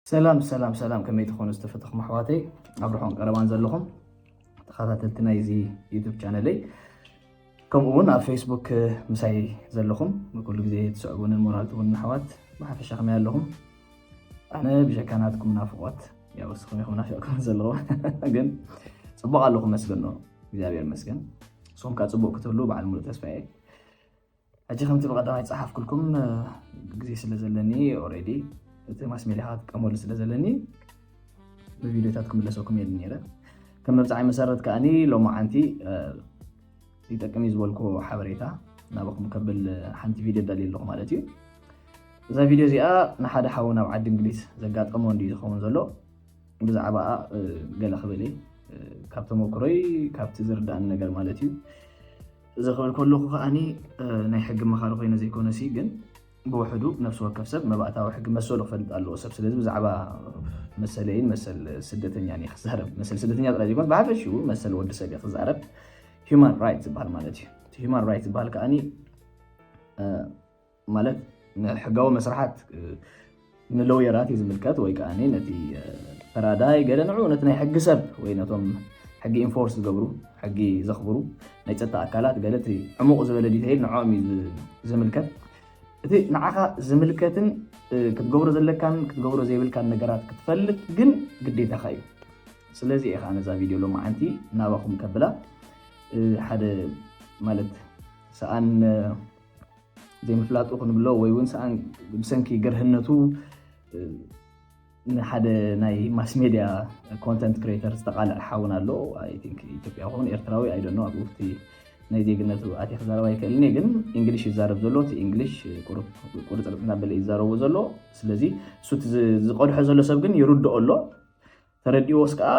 ሰላም ሰላም ሰላም፣ ከመይ ትኾኑ ዝተፈተኹም ኣሕዋተይ ኣብ ርሑቕን ቀረባን ዘለኹም ተኸታተልቲ ናይዚ ዩቱብ ቻነለይ፣ ከምኡ እውን ኣብ ፌስቡክ ምሳይ ዘለኹም ብኩሉ ግዜ ትስዕቡንን ሞራል ትቡንን ኣሕዋት ብሓፈሻ ከመይ ኣለኹም? ኣነ ብጀካ ናትኩም ናፍቖት፣ ያው እስኹም ኢኹም ናፊቕኩም ዘለኹም ግን ጽቡቕ ኣለኹም መስገን ነው እግዚኣብሔር መስገን። ንስኹም ከኣ ጽቡቕ ክትህሉ በዓል ሙሉእ ተስፋ እየ። ሕጂ ከምቲ ብቐዳማይ ጸሓፍኩልኩም ግዜ ስለ ዘለኒ ኦሬዲ እቲ ማስ ሜድያ ክትጥቀመሉ ስለ ዘለኒ ብቪዲዮታት ክምለሰኩም እየ ነይረ። ከም መብጻዓይ መሰረት ከኣኒ ሎማዓንቲ ይጠቅም እዩ ዝበልኩ ሓበሬታ ናባኹም ከብል ሓንቲ ቪድዮ ዳልየ ኣለኹ ማለት እዩ። እዛ ቪድዮ እዚኣ ንሓደ ሓው ናብ ዓዲ እንግሊዝ ዘጋጠሞ እንዲ ዝኸውን ዘሎ ብዛዕባኣ ገለ ክብል እየ ካብ ተመክሮይ ካብቲ ዝርዳእኒ ነገር ማለት እዩ። እዚ ክብል ከለኹ ከዓኒ ናይ ሕጊ መኻሪ ኮይነ ዘይኮነሲ ግን ብውሕዱ ነፍሲ ወከፍ ሰብ መባእታዊ ሕጊ መሰሉ ክፈልጥ ኣለዎ ሰብ። ስለዚ ብዛዕባ መሰለይን መሰል ስደተኛን እየ ክዛረብ። መሰል ስደተኛ ጥራይ ዘይኮነስ ብሓፈሽኡ መሰል ወዲ ሰብ እየ ክዛረብ። ሂማን ራይት ዝበሃል ማለት እዩ። እቲ ሂማን ራይት ዝበሃል ከዓኒ ማለት ንሕጋዊ መስርሓት ንሎየራት እዩ ዝምልከት ወይ ከዓ ነቲ ፈራዳይ ገለ ንዑ ነቲ ናይ ሕጊ ሰብ ወይ ነቶም ሕጊ ኢንፎርስ ዝገብሩ ሕጊ ዘኽብሩ ናይ ፀጥታ ኣካላት ገለ እቲ ዕሙቕ ዝበለ ዲቴይል ንዕኦም እዩ ዝምልከት። እቲ ንዓኻ ዝምልከትን ክትገብሮ ዘለካን ክትገብሮ ዘይብልካን ነገራት ክትፈልጥ ግን ግዴታኻ እዩ። ስለዚ እየ ከዓ ነዛ ቪድዮ ሎማዓንቲ ናባኹም ከብላ ሓደ ማለት ሰኣን ዘይምፍላጡ ክንብሎ ወይ እውን ሰኣን ብሰንኪ ገርህነቱ ንሓደ ናይ ማስ ሜድያ ኮንተንት ክሬተር ዝተቃልዐ ሓውን ኣሎ። ቲንክ ኢትዮጵያ ኹን ኤርትራዊ ኣይደኖ ኣብ ውፍቲ ናይ ዜግነቱ ኣትየ ክዛረብ ኣይክእልን እየ፣ ግን እንግሊሽ ይዛረብ ዘሎ። እቲ እንግሊሽ ቁርፅርፅ እናበለ ይዛረቡ ዘሎ። ስለዚ እሱ ዝቀድሖ ዘሎ ሰብ ግን ይርድኦ ኣሎ። ተረዲዎ እስከዓ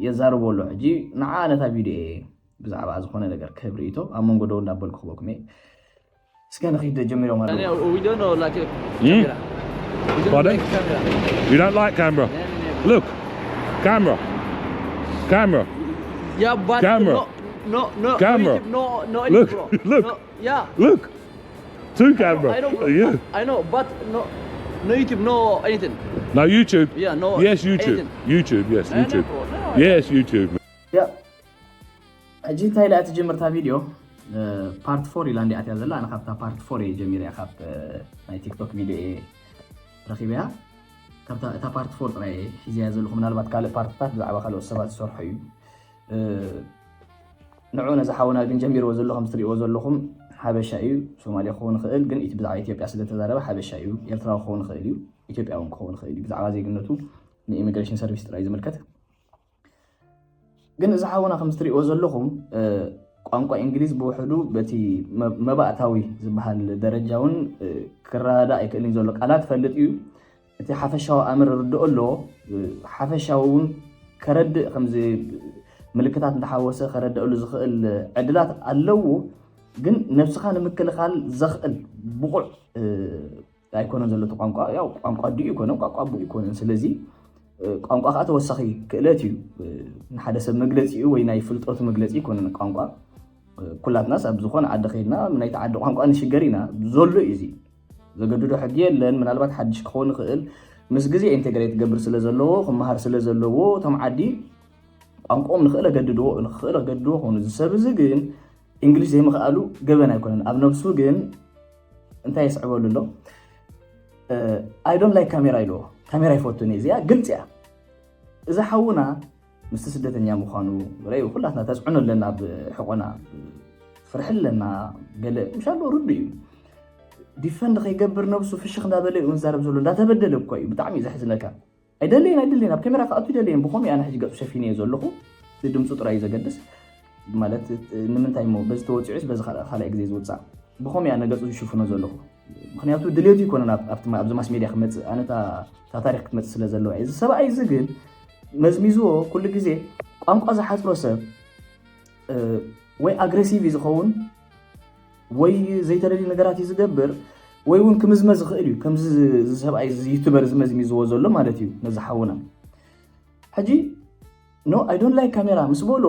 የዛርቦ ኣሎ። ሕጂ ንዓ ነታ ቪድዮ እየ ብዛዕባ ዝኾነ ነገር ክህብ ርእይቶ ኣብ መንጎ ደው እንዳበልኩ ክበኩም እየ። እስከ ንኺድ ጀሚሮም ኣለዉ። We don't know like a Hmm? camera. We don't Pardon? like camera. You don't like camera? Yeah, yeah, yeah. Look, camera, camera. Yeah, but Camera. no, no, no, Camera. No, YouTube, no, no, Look, bro. look. No, yeah. Look, two I know, camera. I know, bro. Yeah. I know, but no, no YouTube, no anything. No YouTube. Yeah, no. Yes, YouTube. Anything. YouTube. Yes, No, no, YouTube. bro, no. Yes, YouTube. ያ፣ ሕጂ እንታይ ኢላ ትጅምር እታ ቪድዮ? ፓርት ፎር ኢላ እንዲኣ እትያ ዘላ። ኣነ ካብታ ፓርት ፎር እየ ጀሚረ፣ ካብ ናይ ቲክቶክ ቪድዮ እየ ረኺበያ። ካብታ እታ ፓርት ፎር ጥራይ ሒዘያ ዘለኹ። ምናልባት ካልእ ፓርትታት ብዛዕባ ካልኦት ሰባት ዝሰርሖ እዩ። ንዑ ነዚ ሓውና ግን ጀሚርዎ ዘሎ ከም ትሪእዎ ዘለኹም ሓበሻ እዩ። ሶማሌ ክኸውን ይኽእል፣ ግን እቲ ብዛዕባ ኢትዮጵያ ስለ ተዛረበ ሓበሻ እዩ። ኤርትራዊ ክኸውን ይኽእል እዩ፣ ኢትዮጵያ እውን ክኸውን ይኽእል እዩ። ብዛዕባ ዜግነቱ ንኢሚግሬሽን ሰርቪስ ጥራይ ዝምልከት። ግን እዚ ሓውና ከም ትሪእዎ ዘለኹም ቋንቋ እንግሊዝ ብውሕዱ በቲ መባእታዊ ዝበሃል ደረጃ እውን ክረዳዳእ ኣይክእልን ዘሎ። ቃላት ፈልጥ እዩ፣ እቲ ሓፈሻዊ ኣምር ርድኦ ኣሎ። ሓፈሻዊ እውን ከረድእ ከምዚ ምልክታት እንተሓወሰ ከረድእሉ ዝኽእል ዕድላት ኣለዎ። ግን ነብስኻ ንምክልኻል ዘኽእል ብቑዕ ኣይኮነን ዘሎ እቲ ቋንቋ። ያው ቋንቋ ኣዲኡ ኣይኮነን፣ ቋንቋ ኣቦኡ ኣይኮነን። ስለዚ ቋንቋ ከዓ ተወሳኺ ክእለት እዩ። ንሓደ ሰብ መግለፂኡ ወይ ናይ ፍልጠቱ መግለፂ ኣይኮነን ቋንቋ። ኩላትናስ ኣብ ዝኾነ ዓዲ ከይድና ናይቲ ዓዲ ቋንቋ ንሽገር ኢና። ዘሎ እዩ እዚ። ዘገድዶ ሕጊ የለን። ምናልባት ሓድሽ ክኸውን ይኽእል። ምስ ግዜ ኢንቴግሬት ክገብር ስለ ዘለዎ፣ ክመሃር ስለ ዘለዎ፣ እቶም ዓዲ ቋንቋኦም ንኽእል ኣገድድዎ፣ ንኽእል ኣገድድዎ ክኾኑ። እዚ ሰብ እዚ ግን እንግሊሽ ዘይምኽኣሉ ገበን ኣይኮነን። ኣብ ነብሱ ግን እንታይ የስዕበሉ ኣሎ? I don't like ካሜራ ኢልዎ። ካሜራ ይፈቱን እየ። እዚኣ ግልፂ እያ። እዚ ሓውና ምስቲ ስደተኛ ምዃኑ ረዩ ኩላትና ተፅዕኖ ኣለና፣ ኣብ ሕቆና ፍርሒ ኣለና። ገለ ምሻሎ ርዱ እዩ። ዲፈንድ ከይገብር ነብሱ ፍሽኽ እንዳበለ እዩ ዝዛረብ ዘሎ። እንዳተበደለ እኮ እዩ። ብጣዕሚ እዩ ዘሕዝነካ። ኣይደለየን ኣይደለየን፣ ኣብ ካሜራ ክኣቱ ኣይደለየን። ብኸምኡ ኣነ ሕጂ ገፁ ሸፊነ እየ ዘለኹ። እቲ ድምፁ ጥራይ እዩ ዘገድስ። ማለት ንምንታይ እሞ በዚ ተወፂዑስ በዚ ካልእ ካልኣይ ግዜ ዝውፃእ? ብኸምኡ ኣነ ገፁ ዝሽፍኖ ዘለኹ። ምክንያቱ ድሌቱ ይኮነን ኣብ- ኣብቲ ማ- ኣብዚ ማስ ሜድያ ክመፅእ። ኣነ እታ እታ ታሪክ ክትመፅእ ስለ ዘለዋ እየ። እዚ ሰብኣይ እዚ ግን መዝሚዝዎ ኩሉ ግዜ ቋንቋ ዝሓፅሮ ሰብ ወይ ኣግሬሲቭ እዩ ዝኸውን ወይ ዘይተደልዩ ነገራት እዩ ዝገብር ወይ እውን ክምዝመዝ ይኽእል እዩ። ከምዚ እዚ ሰብኣይ እዚ ዩቱበር እዚ መዝሚዝዎ ዘሎ ማለት እዩ ነዚ ሓውና። ሕጂ no I don't like ካሜራ ምስ በሎ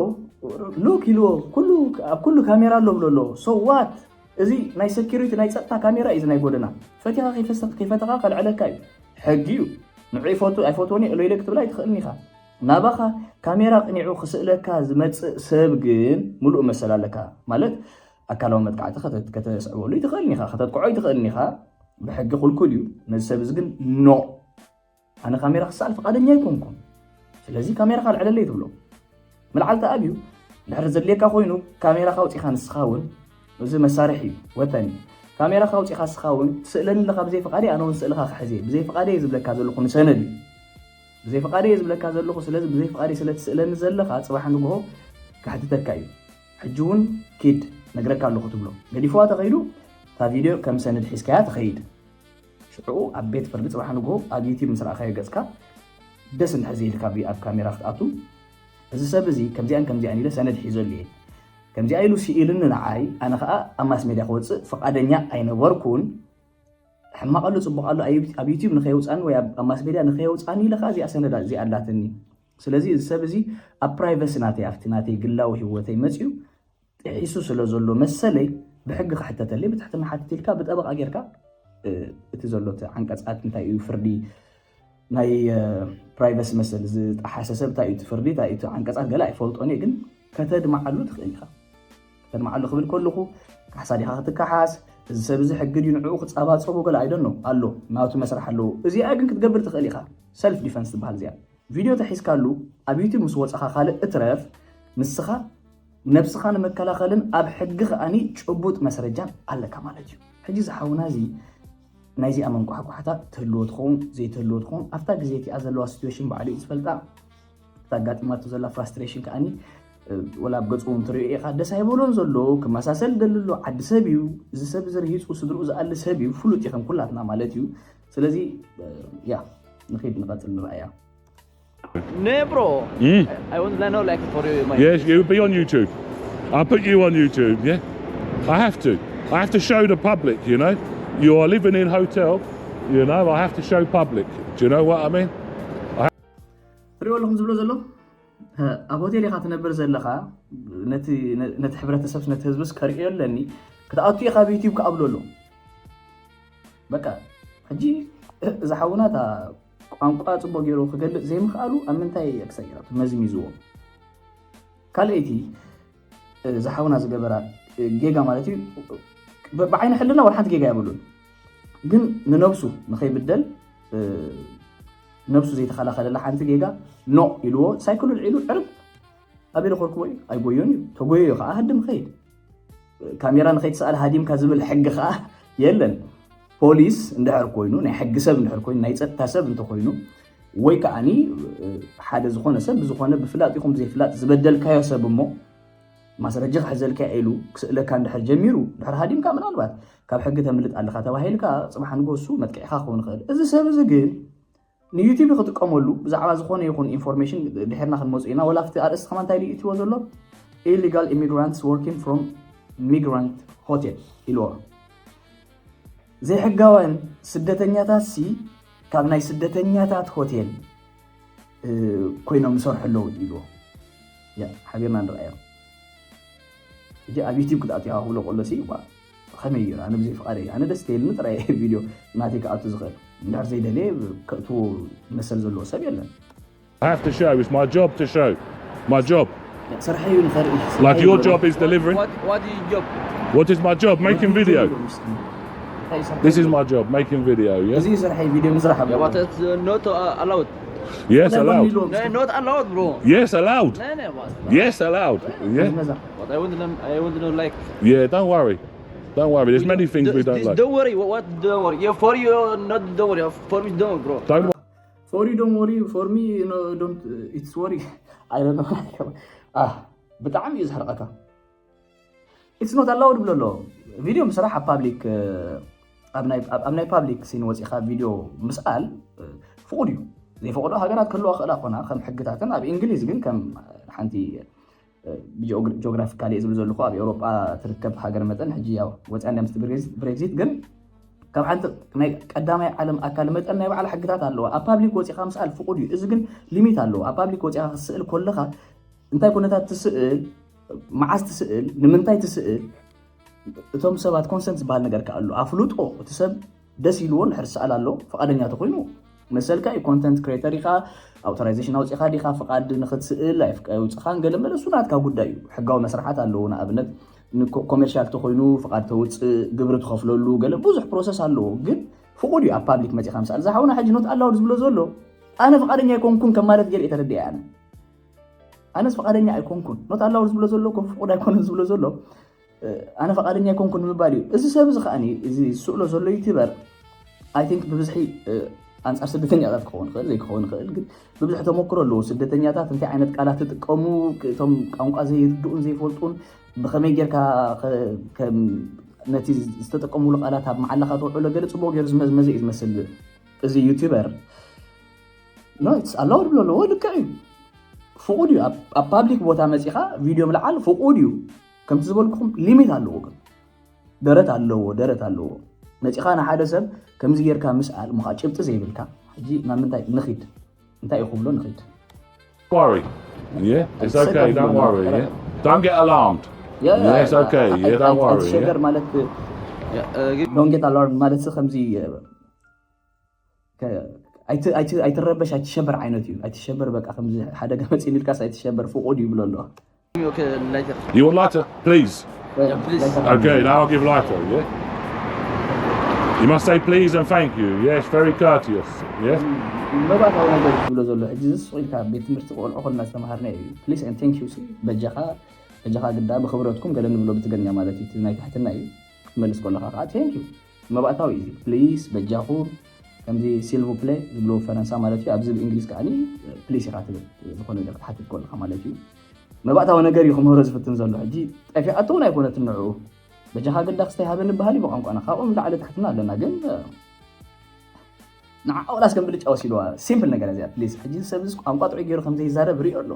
ሉክ ኢልዎ ኩሉ ኣብ ኩሉ ካሜራ ኣሎ ብሎ ኣሎ። So what? እዚ ናይ ሴኪሪቲ ናይ ፀጥታ ካሜራ እዩ እዚ ናይ ጎደና። ፈቲኻ ከይፈሰ- ከይፈተኻ ከልዕለካ እዩ። ሕጊ እዩ። ንዑ ይፈቱ ኣይፈትዎን እየ እሎ ኢለ ክትብል ኣይትኽእልን ኢኻ። ናባኻ ካሜራ ቅኒዑ ክስእለካ ዝመፅእ ሰብ ግን ምሉእ መሰል ኣለካ። ማለት ኣካላዊ መጥቃዕቲ ከተ- ከተስዕበሉ ይትኽእልን ኢኻ፣ ከተጥቅዖ ይትኽእልን ኢኻ። ብሕጊ ክልኩል እዩ። ነዚ ሰብ እዚ ግን ኖ፣ ኣነ ካሜራ ክሰኣል ፍቓደኛ ኣይኮንኩን። ስለዚ ካሜራ ካልዕለለይ ትብሎ። ምልዓል ተኣብዩ። ድሕሪ ዘድልየካ ኮይኑ ካሜራ ካውፂኻ ንስኻ እውን፣ እዚ መሳርሒ እዩ፣ ወተን እዩ። ካሜራ ካውፂኻ ንስኻ እውን ትስእለኒ ኣለኻ ብዘይ ፍቓደይ፣ ኣነ እውን ስእልኻ ክሕዜ ብዘይ ፍቓደይ ዝብለካ ዘለኹ ንሰነድ እዩ። ብዘይ ፍቓደይ ዝብለካ ዘለኹ፣ ስለዚ ብዘይ ፍቓደይ ስለ ትስእለኒ ዘለኻ ፅባሕ ንግሆ ክሕትተካ እዩ። ሕጂ እውን ኪድ ነግረካ ኣለኹ ትብሎ። ገዲፍዋ ተኸይዱ እታ ቪድዮ ከም ሰነድ ሒዝካያ ትኸይድ። ሽዑ ኣብ ቤት ፍርዲ ፅባሕ ንግሆ ኣብ ዩቲብ ምስ ረኣኻዮ ገፅካ ደስ እንድሕር ዘይልካ ብ- ኣብ ካሜራ ክትኣቱ፣ እዚ ሰብ እዚ ከምዚኣን ከምዚኣን ኢለ ሰነድ ሒዘሉ እየ፣ ከምዚኣ ኢሉ ስኢልኒ ንዓይ፣ ኣነ ከዓ ኣብ ማስ ሜድያ ክወፅእ ፍቓደኛ ኣይነበርኩን። ሕማቕ ኣሎ ፅቡቕ ኣሎ ኣብ ዩቲብ ንኸየውፃኒ ወይ ኣብ ኣብ ማስ ሜድያ ንኸየውፃኒ ኢለ ከዓ እዚኣ ሰነዳ እዚኣ ኣላትኒ። ስለዚ እዚ ሰብ እዚ ኣብ ፕራይቨሲ ናተይ ኣብቲ ናተይ ግላዊ ህይወተይ መፅዩ ጥሒሱ ስለ ዘሎ መሰለይ ብሕጊ ክሕተተለይ ብትሕትና ሓትት ኢልካ ብጠበቓ ጌርካ እቲ ዘሎ እቲ ዓንቀፃት እንታይ እዩ ፍርዲ ናይ ፕራይቨሲ መሰል ዝጠሓሰ ሰብ እንታይ እዩ እቲ ፍርዲ እንታይ እዩ እቲ ዓንቀፃት ገለ ኣይፈልጦን እየ ግን ከተድምዓሉ ትኽእል ኢኻ። ከተድምዓሉ ክብል ከለኹ ካሕሳ ዲኻ ክትከሓስ እዚ ሰብ እዚ ሕጊ ድዩ ንዕኡ ክፃባፀቦ ገለ ኣይደኖ ኣሎ ናቱ መስራሕ ኣለዎ። እዚኣ ግን ክትገብር ትኽእል ኢኻ። ሰልፍ ዲፈንስ ትበሃል እዚኣ። ቪድዮ ተሒዝካሉ ኣብ ዩቲብ ምስ ወፀኻ ካልእ እትረፍ ንስኻ ነብስኻ ንምከላኸልን ኣብ ሕጊ ከኣኒ ጭቡጥ መስረጃን ኣለካ ማለት እዩ። ሕጂ ዝሓውና እዚ ናይዚኣ መንቋሕቋሕታ ትህልዎ ትኸውን ዘይትህልዎ ትኸውን ኣብታ ግዜ እቲኣ ዘለዋ ሲትዌሽን ባዕሉ እዩ ዝፈልጣ። እታ ኣጋጢማቶ ዘላ ፍራስትሬሽን ከኣኒ ወላ ኣብ ገፁ እውን ትሪኦ ኢኻ ደስ ኣይበሎን ዘሎ ክመሳሰል ደልሎ ዓዲ ሰብ እዩ። እዚ ሰብ እዚ ርሂፁ ስድርኡ ዝኣሊ ሰብ እዩ ፍሉጥ ኢኸም ኩላትና ማለት እዩ። ስለዚ ያ ንኺድ ንቐፅል ንረኣያ። No, bro. Mm. I want to know, like, for you, my Yes, you'll be on YouTube. I'll put you on YouTube, yeah? I have to. I have to show the public, you know? You are living in hotel, you know? I have to show public. Do you know what I mean? ትሪኦ ኣለኹም ዝብሎ ዘሎ ኣብ ሆቴል ኢኻ ትነብር ዘለኻ ነቲ ነቲ ሕብረተሰብስ ነቲ ህዝብስ ከርእዮ ኣለኒ ክትኣቱ ኢኻ ኣብ ዩቲብ ክኣብሎ ኣሎ። በቃ ሕጂ እዚ ሓውና እታ ቋንቋ ፅቡቅ ገይሩ ክገልፅ ዘይምኽኣሉ ኣብ ምንታይ ክሰይራቱ መዝሚዝዎ። ካልኣይቲ እዚ ሓውና ዝገበራ ጌጋ ማለት እዩ። ብዓይኒ ሕልና ወላ ሓንቲ ጌጋ የብሉን፣ ግን ንነብሱ ንኸይብደል ነብሱ ዘይተኸላኸለላ ሓንቲ ጌጋ ኖ ኢልዎ ሳይክሉ ልዒሉ ዕርብ ኣበይ ለኾርክዎ እዩ ኣይጎዮን እዩ ተጎዮ እዩ ከዓ ሃድም ኸይድ ካሜራ ንኸይትሰኣል ሃዲምካ ዝብል ሕጊ ከዓ የለን። ፖሊስ እንድሕር ኮይኑ ናይ ሕጊ ሰብ እንድሕር ኮይኑ ናይ ፀጥታ ሰብ እንተኮይኑ ወይ ከዓኒ ሓደ ዝኾነ ሰብ ብዝኾነ ብፍላጥ ይኹን ብዘይፍላጥ ዝበደልካዮ ሰብ እሞ ማስረጃ ክሕዘልካ ኢሉ ክስእለካ እንድሕር ጀሚሩ ድሕር ሃዲምካ ምናልባት ካብ ሕጊ ተምልጥ ኣለካ ተባሂልካ ፅባሕ ንጎሱ መጥቅዕካ ክኸውን ይኽእል። እዚ ሰብ እዚ ግን ንዩቲብ ክጥቀመሉ ብዛዕባ ዝኾነ ይኹን ኢንፎርሜሽን ድሕርና ክንመፁ ኢና። ወላ ኣብቲ ኣርእስቲ ከማ እንታይ እትዎ ዘሎ illegal immigrants working from migrant hotel ኢልዎ። ዘይሕጋውያን ስደተኛታት ሲ ካብ ናይ ስደተኛታት ሆቴል ኮይኖም ይሰርሑ ኣለዉ ኢልዎ። ሓቢርና ንርኣዮ። ሕጂ ኣብ ዩቲብ ክትኣትያ ክብሎ ከሎ ሲ ከመይ እዩ ኣነ ብዘይ ፍቓደይ ኣነ ደስ ተይልኒ ጥራይ ቪድዮ ናተይ ክኣቱ ዝኽእል እንድሕር ዘይደለየ ከእትዎ መሰል ዘለዎ ሰብ የለን። I have to show. It's my job to show. My job. ስራሕ እዩ ንኸርኢ። Like your job is delivering. What, what is your job? What is my job? Making video. This is my job, making video, yeah? እዚ ስራሕ እዩ ቪድዮ ምስራሕ Yeah, but it's uh, not uh, allowed. Yes, allowed. No, not allowed, bro. Yes, allowed. No, no, what? Yes, allowed. Yeah. But I want to know, I want to know, like. Yeah, don't worry. Don't worry. There's many things we don't This- like. Don't worry. What, what don't worry? Yeah, for you, not don't worry. For me, don't, bro. Don't For you don't worry, for me no don't it's worry. I don't know. Ah, ብጣዕሚ እዩ ዝሕርቀካ። It's not allowed ብሎ ኣሎ። ቪድዮ ምስራሕ ኣብ ፓብሊክ ኣብ ናይ ኣብ ኣብ ናይ ፓብሊክ ሲን ወፂኻ ቪድዮ ምስኣል ፍቁድ እዩ። ዘይፈቅዶ ሃገራት ክህልዋ ክእላ ኮና ከም ሕግታትን ኣብ እንግሊዝ ግን ከም ሓንቲ ጂኦግራፊካሊ ዝብል ዘለኹ ኣብ ኤውሮጳ ትርከብ ሃገር መጠን ሕጂ ያው ወፅያ እንዲያ ምስ ብሬግዚት ግን ካብ ሓንቲ ናይ ቀዳማይ ዓለም ኣካል መጠን ናይ ባዕላ ሕግታት ኣለዋ። ኣብ ፓብሊክ ወፂኻ ምስኣል ፍቁድ እዩ። እዚ ግን ሊሚት ኣለዎ። ኣብ ፓብሊክ ወፂኻ ክትስእል ኮለኻ እንታይ ኩነታት ትስእል፣ መዓስ ትስእል፣ ንምንታይ ትስእል፣ እቶም ሰባት ኮንሰንት ዝበሃል ነገር ከ ኣሎ። ኣፍልጦ እቲ ሰብ ደስ ኢልዎ እንድሕር ዝሰኣል ኣሎ ፍቓደኛ ተኮይኑ መሰልካ እዩ። ኮንተንት ክሬተር ኢኻ፣ ኣውቶራይዜሽን ኣውፂኻ ዲኻ፣ ፍቓድ ንክትስእል ኣይውፅኻን፣ ገለ መለ እሱ ናትካ ጉዳይ እዩ። ሕጋዊ መስርሓት ኣለዎ። ንኣብነት ኮሜርሻል ተኮይኑ ፍቓድ ተውፅእ፣ ግብሪ ትኸፍለሉ፣ ገለ ብዙሕ ፕሮሰስ ኣለዎ። ግን ፍቑድ እዩ ኣብ ፓብሊክ መፂኻ ምስኣል። ዝሓውና ሕጂ ኖት ኣላውድ ዝብሎ ዘሎ ኣነ ፍቓደኛ ኣይኮንኩን ከም ማለት ገይረ ተረዲአ። ኣነ ኣነስ ፍቓደኛ ኣይኮንኩን፣ ኖት ኣላውድ ዝብሎ ዘሎ እኮ ፍቑድ ኣይኮነን ዝብሎ ዘሎ ኣነ ፈቃደኛ ኣይኮንኩን ንምባል እዩ። እዚ ሰብ እዚ ከዓኒ፣ እዚ ዝስእሎ ዘሎ ዩቲበር፣ ኣይ ቲንክ ብብዝሒ ኣንፃር ስደተኛታት ክኸውን ይኽእል ዘይክኸውን ይኽእል፣ ግን ብብዝሒ ተመክሮ ኣለዎ። ስደተኛታት እንታይ ዓይነት ቃላት ትጥቀሙ፣ እቶም ቋንቋ ዘይርድኡን ዘይፈልጡን ብኸመይ ጌርካ ነቲ ዝተጠቀሙሉ ቃላት ኣብ መዓላኻ ተውዕሎ ገለ ፅቡቅ ገይሩ ዝመዝመዘ እዩ ዝመስል። እዚ ዩቲበር ኖ ኣላውድ ብሎ ኣለዎ። ልክዕ እዩ፣ ፍቁድ እዩ። ኣብ ፓብሊክ ቦታ መፂኻ ቪድዮ ምልዓል ፍቁድ እዩ። ከምቲ ዝበልኩኹም ሊሚት ኣለዎ፣ ግን ደረት ኣለዎ፣ ደረት ኣለዎ። መፂኻ ንሓደ ሰብ ከምዚ ጌርካ ምስኣል እሞ ከዓ ጭብጢ ዘይብልካ፣ ሕጂ ናብ ምንታይ ንኺድ? እንታይ እዩ ክብሎ ንኺድ? Worry. Yeah, it's okay. Don't worry. Yeah, don't get alarmed. Yeah, it's okay. Yeah, don't worry. Yeah, don't get alarmed ማለት ከምዚ ኣይትረበሽ፣ ኣይትሸበር ዓይነት እዩ። ኣይትሸበር፣ በቃ ከምዚ ሓደጋ መፂኡ ኢልካስ ኣይትሸበር፣ ፍቁድ እዩ ብሎ ኣለዋ። You want lighter? Please. Yeah, please. Okay, now I'll give lighter, yeah? You must say please and thank you. Yes, very courteous. Yes. መባእታዊ ነገር ዝብሎ ዘሎ ሕጂ ዝስቕ ኢልካ ቤት ትምህርቲ ቆልዑ ኮልና ዝተምሃርና እዩ። Please and thank you ሲ በጃኻ በጃኻ ግዳ ብክብረትኩም ገለ ንብሎ ብትግርኛ ማለት እዩ። ናይ ትሕትና እዩ ክትመልስ ከለኻ ከዓ thank you መባእታዊ እዩ። Please በጃኹም ከምዚ ሲልቭ ፕሌ ዝብሎ ፈረንሳ ማለት እዩ። ኣብዚ ብእንግሊዝ ከዓ ፕሊስ ኢኻ ትብል፣ ዝኾነ ነገር ክትሓትት ከለኻ ማለት እዩ። መባእታዊ ነገር እዩ ክምህሮ ዝፍትን ዘሎ። ሕጂ ጠፊኣቶ እውን ኣይኮነትን ንዕኡ። በጃኻ ግዳ ክስታይ ሃበኒ በሃል እዩ ብቋንቋና። ካብኦም ላዕሊ ታሕትና ኣለና፣ ግን ንዓ ቆላስ ከም ብልጫ ወሲድዋ። ሲምፕል ነገር እዚኣ ፕሊስ። ሕጂ ሰብ እዚ ቋንቋ ጥዑይ ገይሩ ከም ዘይዛረብ ሪኦ ኣሎ።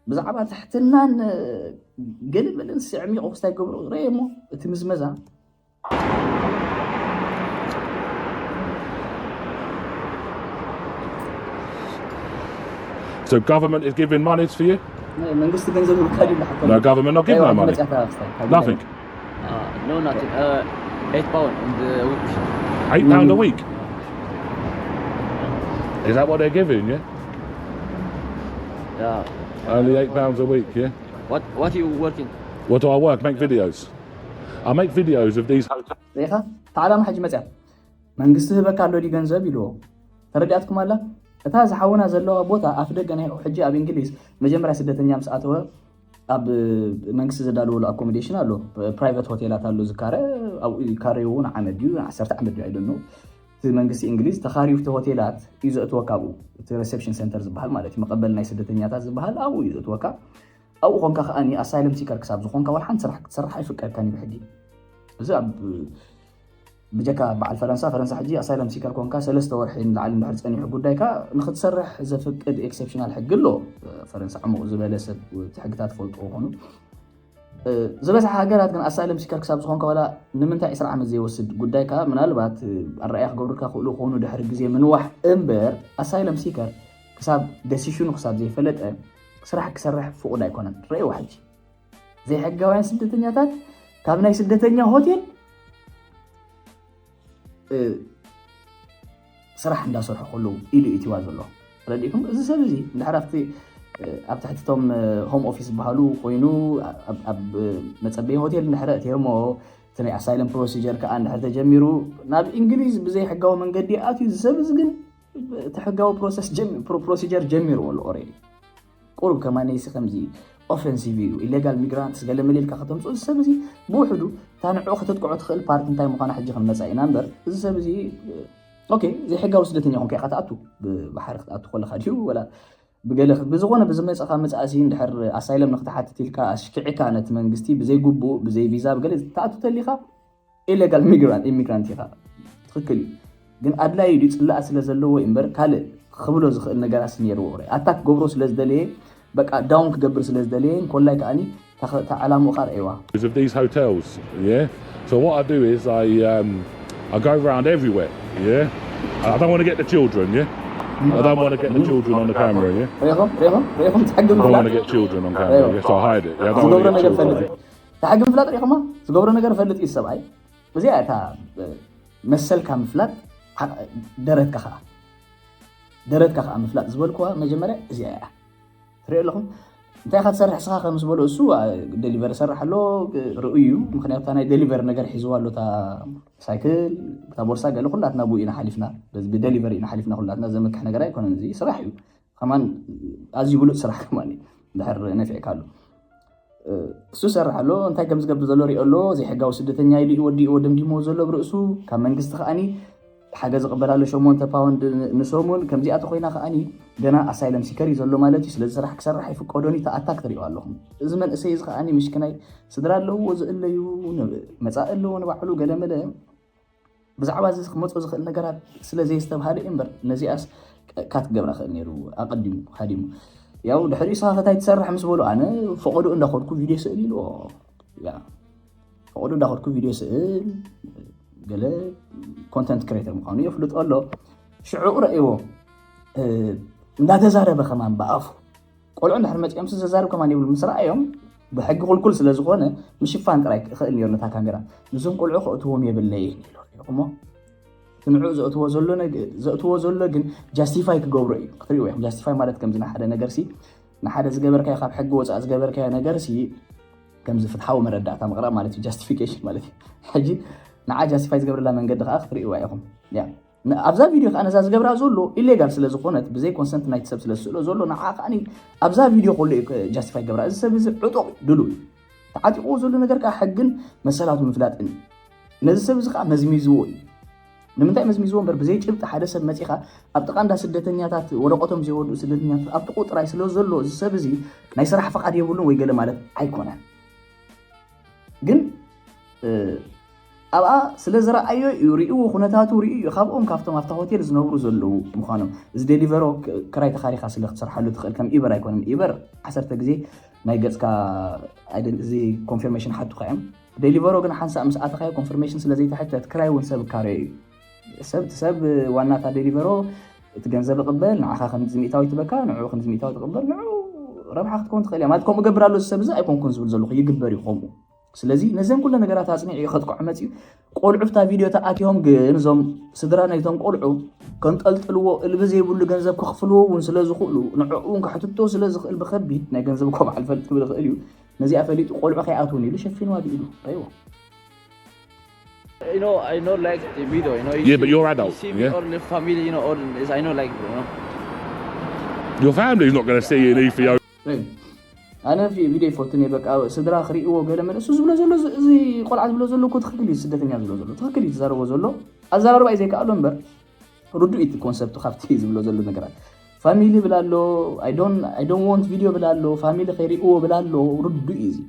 ብዛዕባ ትሕትናን ገለ መለን ስዕሚቑ ክስታይ ገብሮ ርአ እሞ እቲ ምዝመዛ So government is giving money to you? መንግስቲ ገንዘብ ይልካ ድዩ? No, government not giving no money. Nothing. Uh, no, nothing. Uh, eight pound in the week. Eight pound a week? Is that what they're giving, yeah? Yeah. Only eight pounds a week, yeah? What What are you working? What do I work? Make videos. I make videos of these hotels. ሪኢኻ? እቲ ዓላማ ሕጂ መፅያ። መንግስቲ ህበካ ኣሎ ድዩ ገንዘብ ኢልዎ። ተረዲኣትኩም ኣላ? እታ ዝሓውና ዘለዋ ቦታ ኣፍ ደገ ናይ ሕጂ ኣብ እንግሊዝ መጀመርያ ስደተኛ ምስ ኣተወ ኣብ መንግስቲ ዘዳለወሉ ኣኮሞዴሽን ኣሎ። ፕራይቨት ሆቴላት ኣሎ ዝካረ፣ ኣብኡ ይካረይዎ ንዓመት ድዩ ንዓሰርተ ዓመት ድዩ ኣይደኖ። እቲ መንግስቲ እንግሊዝ ተኻርዩ እቲ ሆቴላት እዩ ዘእትወካ ኣብኡ። እቲ ሪሴፕሽን ሴንተር ዝበሃል ማለት እዩ፣ መቐበሊ ናይ ስደተኛታት ዝበሃል ኣብኡ እዩ ዘእትወካ። ኣብኡ ኾንካ ከኣ ኣሳይለም ሲከር ክሳብ ዝኾንካ ዋላ ሓንቲ ስራሕ ክትሰርሕ ኣይፍቀድካን እዩ ብሕጊ። እዚ ኣብ ብጀካ በዓል ፈረንሳ፣ ፈረንሳ ሕጂ ኣሳይለም ሲከር ኮንካ ሰለስተ ወርሒ ንላዕሊ እንድሕር ጸኒሑ ጉዳይካ ንክትሰርሕ ዘፍቅድ ኤክሰፕሽናል ሕጊ ኣሎ። ፈረንሳ ዕሙቕ ዝበለ ሰብ እቲ ሕግታት ፈልጦ ኾኑ ዝበዝሓ ሃገራት ግን ኣሳይለም ሲከር ክሳብ ዝኾንካ ዋላ ንምንታይ ዕስራ ዓመት ዘይወስድ ጉዳይካ ምናልባት ኣረኣያ ክገብሩልካ ክእሉ ኾኑ ድሕሪ ግዜ ምንዋሕ እምበር ኣሳይለም ሲከር ክሳብ ደሲሽኑ ክሳብ ዘይፈለጠ ስራሕ ክሰርሕ ፍቑድ ኣይኮነን። ረእይዋ ሕጂ ዘይሕጋውያን ስደተኛታት ካብ ናይ ስደተኛ ሆቴል ስራሕ እንዳሰርሑ ከለዉ ኢሉ እትዋ ዘሎ ረዲእኩም እዚ ሰብ እዚ እንድሕር ኣብቲ ኣብ ትሕቲ ቶም ሆም ኦፊስ ዝበሃሉ ኮይኑ ኣብ መፀበይ ሆቴል እንድሕር እትሞ እቲ ናይ ኣሳይለም ፕሮሲጀር ከዓ እንድሕር ተጀሚሩ ናብ እንግሊዝ ብዘይ ሕጋዊ መንገዲ ኣትዩ እዚ ሰብ እዚ ግን እቲ ሕጋዊ ፕሮሲጀር ጀሚርዎ ኣሎ ኦሬዲ ቁሩብ ከማነይሲ ከምዚ ኦፈንሲቭ እዩ ኢሌጋል ሚግራንትስ ገለ መለ ኢልካ ከተምፅኦ እዚ ሰብ እዚ ብውሕዱ እታ ንዕኡ ከተጥቅዖ ትኽእል ፓርት እንታይ ምዃና ሕጂ ክንመፃ ኢና እምበር እዚ ሰብ እዚ ኦኬ ዘይሕጋዊ ስደተኛ ኮንካ ኢኻ ትኣቱ ብባሕሪ ክትኣቱ ከለካ ድዩ ወላ ብገለ ብዝኾነ ብዝመፀኻ መፅእሲ እንድሕር ኣሳይለም ንክትሓትት ኢልካ ኣሽኪዕካ ነቲ መንግስቲ ብዘይግቡእ ብዘይ ቪዛ ብገለ ትኣቱ ተሊካ ኢሌጋል ሚግራንት ኢሚግራንት ኢኻ ትኽክል እዩ ግን ኣድላይ ድዩ ፅላእ ስለ ዘለዎ እዩ እምበር ካልእ ክብሎ ዝኽእል ነገራት ነይርዎ ረ ኣታክ ክገብሮ ስለ ዝደለየ በቃ ዳውን ክገብር ስለ ዝደለየ ኮላይ ከዓኒ ተዓላምኡ ካ ረእይዋ of these hotels, yeah? So what I do is I um I go around everywhere, yeah? I don't want to get the children, yeah? I don't want to get the children on the camera, yeah? ሪኢኹም ሪኢኹም ሪኢኹም ትሕግም I don't want to get children on camera, yeah? So I hide it. Yeah? I don't want to get children. ተሓጊ ምፍላጥ ሪኢኹማ ዝገብሮ ነገር ፈልጥ እዩ ሰብኣይ እዚኣ እታ መሰልካ ምፍላጥ ደረትካ ከዓ ደረትካ ከዓ ምፍላጥ ዝበልኩዋ መጀመርያ እዚኣ እያ። ትሪኦ ኣለኹም እንታይ ኢኻ ትሰርሕ ስኻ ከም ዝበሎ እሱ ደሊቨር ሰርሕ ኣሎ። ርእዩ ምክንያቱ ናይ ደሊቨር ነገር ሒዝዋ ኣሎ እታ ሳይክል እታ ቦርሳ ገለ ኩላትና ብኡ ኢና ሓሊፍና። ብደሊቨር ኢና ሓሊፍና ኩላትና። ዘመክሕ ነገር ኣይኮነን፣ እዚ ስራሕ እዩ። ከማን ኣዝዩ ብሉፅ ስራሕ ከማን እዩ ድሕር ነፊዕካ ኣሎ። እሱ ሰርሕ ኣሎ እንታይ ከም ዝገብር ዘሎ ሪኦ ኣሎ። ዘይሕጋዊ ስደተኛ ኢሉ እዩ ወዲእዎ ደምዲሞ ዘሎ ብርእሱ። ካብ መንግስቲ ከዓኒ ሓገዝ ይቕበል ኣሎ ሸሞንተ ፓውንድ ንሰሙን። ከምዚኣ ተኮይና ከዓኒ ገና ኣሳይለም ሲከር እዩ ዘሎ ማለት እዩ። ስለዚ ስራሕ ክሰርሕ ኣይፍቀዶን እዩ። ተኣታክ ትሪኦ ኣለኹም። እዚ መንእሰይ እዚ ከዓኒ ምሽክናይ ስድራ ኣለዎ ዝእለዩ፣ መፃኢ ኣለዎ ንባዕሉ ገለመለ። ብዛዕባ እዚ ክመፆ ዝኽእል ነገራት ስለ ዘየስተብሃለ እዩ እምበር ነዚኣስ ካት ክገብራ ክእል ነይሩ ኣቐዲሙ ሃዲሙ። ያው ድሕሪኡ ስኻ ከታይ ትሰርሕ ምስ በሉ ኣነ ፈቐዶ እንዳኸድኩ ቪድዮ ስእል ኢልዎ። ፈቐዶ እንዳኸድኩ ቪድዮ ስእል ገለ ኮንተንት ክሬተር ምዃኑ የፍልጦ ኣሎ። ሽዑ ረእይዎ እንዳተዛረበ ከማን ብኣፉ ቆልዑ እንድሕር መፂኦም ሲ ዘዛርብ ከማን የብሉ ምስ ረኣዮም ብሕጊ ኩልኩል ስለ ዝኾነ ምሽፋን ጥራይ ክኽእል ነይሩ ነታ ካሜራ። ንዞም ቆልዑ ከእትዎም የብለይን ኢሉ እሞ ንዑ ዘእትዎ ዘሎ ዘእትዎ ዘሎ ግን ጃስቲፋይ ክገብሮ እዩ ክትሪእዎ ኢኹም። ጃስቲፋይ ማለት ከምዚ ንሓደ ነገር ሲ ንሓደ ዝገበርካዮ ካብ ሕጊ ወፃእ ዝገበርካዮ ነገር ሲ ከምዚ ፍትሓዊ መረዳእታ ምቕራብ ማለት እዩ ጃስቲፊኬሽን ማለት እዩ። ሕጂ ንዓ ጃስቲፋይ ዝገብርላ መንገዲ ከዓ ክትሪእዋ ኢኹም። ያ ኣብዛ ቪድዮ ከዓ ነዛ ዝገብራ ዘሎ ኢሌጋል ስለ ዝኾነት ብዘይ ኮንሰንት ናይቲ ሰብ ስለ ዝስእሎ ዘሎ ንዓ ከዓ ኣብዛ ቪድዮ ከሎ እዩ ጃስቲፋይ ገብራ። እዚ ሰብ እዚ ዕጡቕ ድሉ እዩ ተዓጢቕዎ ዘሎ ነገር ከዓ ሕግን መሰላቱ ምፍላጥን እዩ። ነዚ ሰብ እዚ ከዓ መዝሚዝዎ እዩ። ንምንታይ መዝሚዝዎ እምበር ብዘይ ጭብጢ ሓደ ሰብ መፂኻ ኣብ ጥቓ እንዳ ስደተኛታት ወረቐቶም ዘይወድኡ ስደተኛታት ኣብ ጥቑ ጥራይ ስለ ዘሎ እዚ ሰብ እዚ ናይ ስራሕ ፈቓድ የብሉን ወይ ገለ ማለት ኣይኮነን። ግን ኣብኣ ስለ ዝረኣዮ እዩ ሪእዎ ኩነታቱ ሪኡ እዩ ካብኦም ካብቶም ኣብታ ሆቴል ዝነብሩ ዘለዉ ምዃኖም። እዚ ዴሊቨሮ ክራይ ተኻሪኻ ስለ ክትሰርሓሉ ትኽእል ከም ኢበር ኣይኮነን። ኢበር ዓሰርተ ግዜ ናይ ገፅካ እዚ ኮንፊርሜሽን ሓቱካ እዮም። ዴሊቨሮ ግን ሓንሳእ ምስ ኣተኻዮ ኮንፊርሜሽን ስለ ዘይትሕተት ክራይ እውን ሰብ ካረዮ እዩ። ሰብ ሰብ ዋናታ ዴሊቨሮ እቲ ገንዘብ ይቕበል ንዓኻ ከምዚ ሚእታዊ ትበካ ንዑ ከምዚ ሚእታዊ ትቕበል ንዑ ረብሓ ክትከውን ትኽእል እያ ማለት ከምኡ ገብር ኣሎ ሰብ እዚ ኣይኮንኩን ዝብል ዘለኹ ይግበር እዩ ከምኡ። ስለዚ ነዘን ኩለ ነገራት ኣፅኒዑ እዩ ከጥቅዖ መፅዩ። ቆልዑ ብታ ቪድዮ ተኣትዮም ግን እዞም ስድራ ናይቶም ቆልዑ ከንጠልጥልዎ እልቢ ዘይብሉ ገንዘብ ክኽፍልዎ እውን ስለ ዝኽእሉ ንዕኡ እውን ከሕትቶ ስለ ዝኽእል ብከቢድ ናይ ገንዘብ ኮብዓል ፈልጥ ክብል ይኽእል እዩ። ነዚኣ ፈሊጡ ቆልዑ ከይኣትውን ኢሉ ሸፊንዋ ብኢዱ ረይዎ። You know, I not like the video. You know, you Yeah, see, but you're you adult, see me yeah? All the family, you know, all this. I know like, bro. You know? Your family's not going to see you in Ethiopia. ኣነ ቪድዮ ይፈቱን እየ በቃ ስድራ ክርእይዎ ገለ መለ እሱ ዝብሎ ዘሎ እዚ ቆልዓ ዝብሎ ዘሎ እኮ ትክክል እዩ። ስደተኛ ዝብሎ ዘሎ ትክክል እዩ። ዝዛረቦ ዘሎ ኣዘራርባ እዩ ዘይከኣሎ እምበር ርዱእ እቲ ኮንሰፕቱ ካብቲ ዝብሎ ዘሎ ነገራት ፋሚሊ ብላ ኣሎ። I don't want ቪድዮ ብላ ኣሎ። ፋሚሊ ከይርእይዎ ብላ ኣሎ። ርዱእ እዩ እዚ።